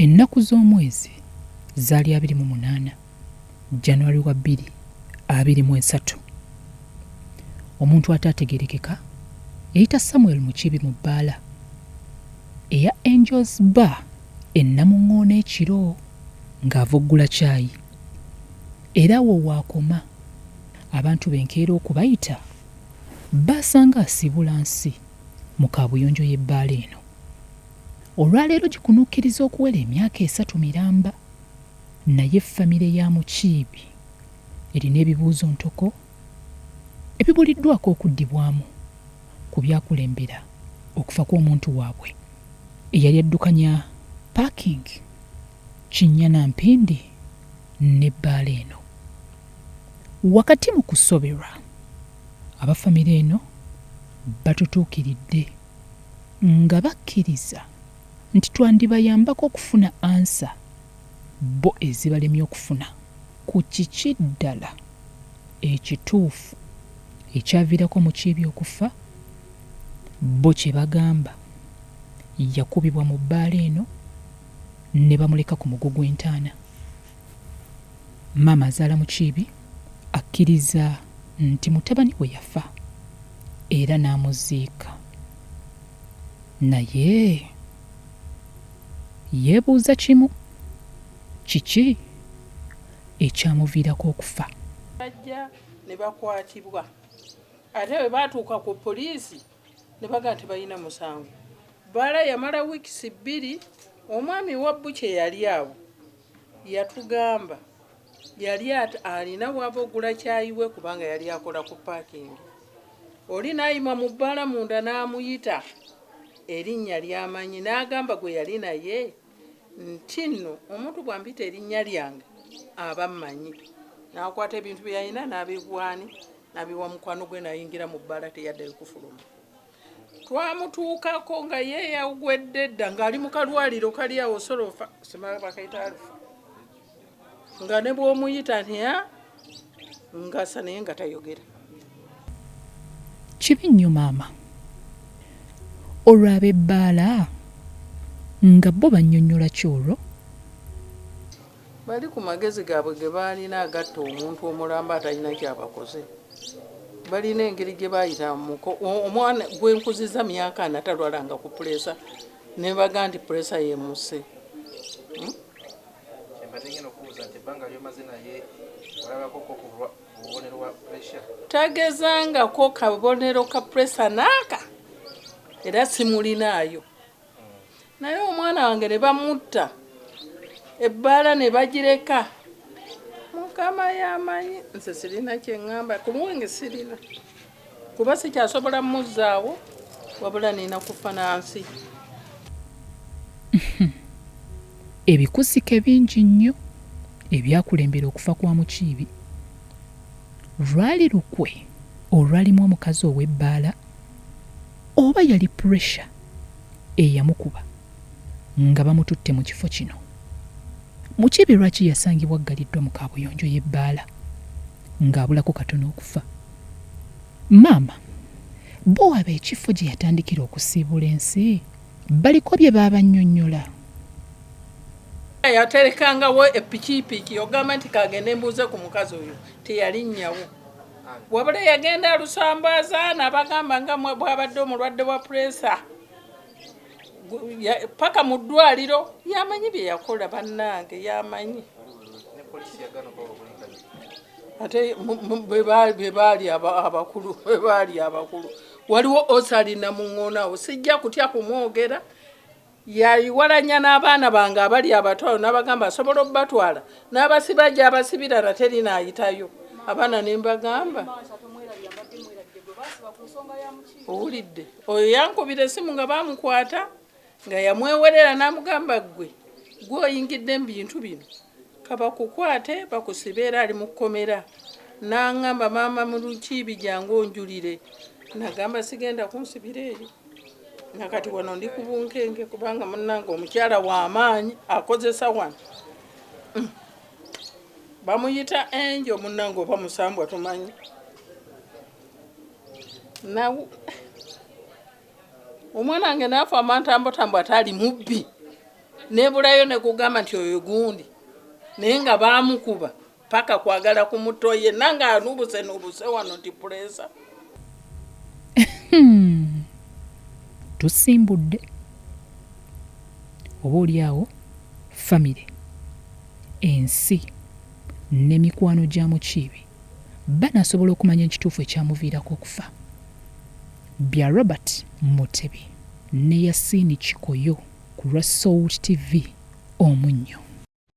Ennaku z'omwezi zaali 28 January wa 2023. Omuntu ataategeerekeka yayita Samuel Mukiibi mu bbaala eya Angels Bar e Namuŋŋoona ekiro ng'ava okugula caayi era awo w'akoma abantu be enkeera okubayita baasanga asiibula nsi mu kaabuyonjo y'ebbaala eno. Olwaleero gikunukkiriza okuwera emyaka esatu miramba naye ffamire ya Mukiibi erina ebibuuzo ntoko ebibuliddwako okuddibwamu ku byakulembera okufa kw'omuntu waabwe eyali addukanya parking kinnya na mpindi n'ebbaala eno. Wakati mu kusoberwa, aba ffamire eno batutuukiridde nga bakkiriza nti twandibayambako okufuna ansa bo ezibalemye okufuna ku kiki ddala ekituufu ekyaviirako Mukiibi okufa bo kye bagamba yakubibwa mu bbaala eno ne bamuleka ku mugo gw'entaana. Maama azaala Mukiibi akkiriza nti mutabani we yafa era n'amuziika naye yeebuuza kimu, kiki ekyamuviirako okufa? Bajja ne bakwatibwa ate bwe baatuuka ku poliisi ne bagamba tebalina musango. Bbaala yamala wiikisi bbiri, omwami wa bbukya eyali awo yatugamba yali alina w'ava okugula caayi we kubanga yali akola ku paakingi. Oli n'ayima mu bbaala munda n'amuyita erinnya ly'amanyi n'agamba gwe yali naye nti nno omuntu bw'ampita erinnya lyange aba mmanyi. N'akwata ebintu bye yalina n'abigwani n'abiwa mukwano gwe n'ayingira mu bbaala teyaddayo kufuluma. Twamutuukako nga ye yagwedde dda ng'ali mu kalwaliro kali awo solofa simala bakayita alufa nga ne bw'omuyita nti ngasa naye nga tayogera. Kibi nnyo maama. Olwo ab'ebbaala nga bo bannyonnyola ki olwo? Bali ku magezi gaabwe ge baalina agatta omuntu omulamba atalina kyabakoze. Balina engeri gye baayita muko omwana gwe nkuzizza myaka ana talwalanga ku puleesa ne baga nti puleesa yemusse. Hmm? Tagezangako kabonero ka puleesa naaka era simulinaayo. Naye omwana wange ne bamutta ebbaala ne bagireka. Mukama yamanyi, nze sirina kye ŋŋamba ku lwange sirina kuba sikyasobola mmuzzaawo wabula nina kufa na nsi. Ebikusike bingi nnyo ebyakulembera okufa kwa Mukiibi. Lwali lukwe olwalimu omukazi ow'ebbaala oba yali pressure eyamukuba nga bamututte mu kifo kino? Mukiibi lwaki yasangibwa aggaliddwa mu kaabuyonjo y'ebbaala ng'abulako katono okufa? Maama bo ab'ekifo gye yatandikira okusiibula ensi baliko bye babannyonnyola? Yaterekangawo epikiipiki ogamba nti kagende mbuuze ku mukazi oyo teyalinnyawo wabula yagenda alusambaaza nabagamba nga bwabadde omulwadde wa puleesa paka mu ddwaliro yamanyi bye yakola bannange yamanyi ate bebaali abakulu bebaali abakulu waliwo osali namuŋŋoonaawo sijja kutya kumwogera Yayiwalanya n'abaana bange abali abato awo n'abagamba asobola obubatwala n'abasiba gy'abasibira na teri n'ayitayo abaana ne mbagamba owulidde oyo yankubira essimu nga bamukwata nga yamwewerera n'amugamba ggwe gwe oyingidde mu bintu bino kabakukwate bakusibe era ali mu kkomera n'angamba maama mulukiibi jangu onjulire nagamba sigenda kunsibira eyo Nakati wano ndi ku bunkenke kubanga munnange omukyala w'amaanyi akozesa wano mm. Bamuyita enjo munnange oba musambwa tumanyi omwana wange naafa amantambotambo ate ali mubbi. Nebulayo nekugamba nti oyo gundi, naye nga bamukuba paka kwagala kumuto yenna nga anubuse nubuse wano nti puleesa. Tusimbudde oba oli awo famire, ensi ne mikwano gya Mukiibi banaasobola okumanya ekituufu ekyamuviirako okufa. Bya Robert Mutebi ne Yasiini Kikoyo ku lwa Salt TV Omunnyo.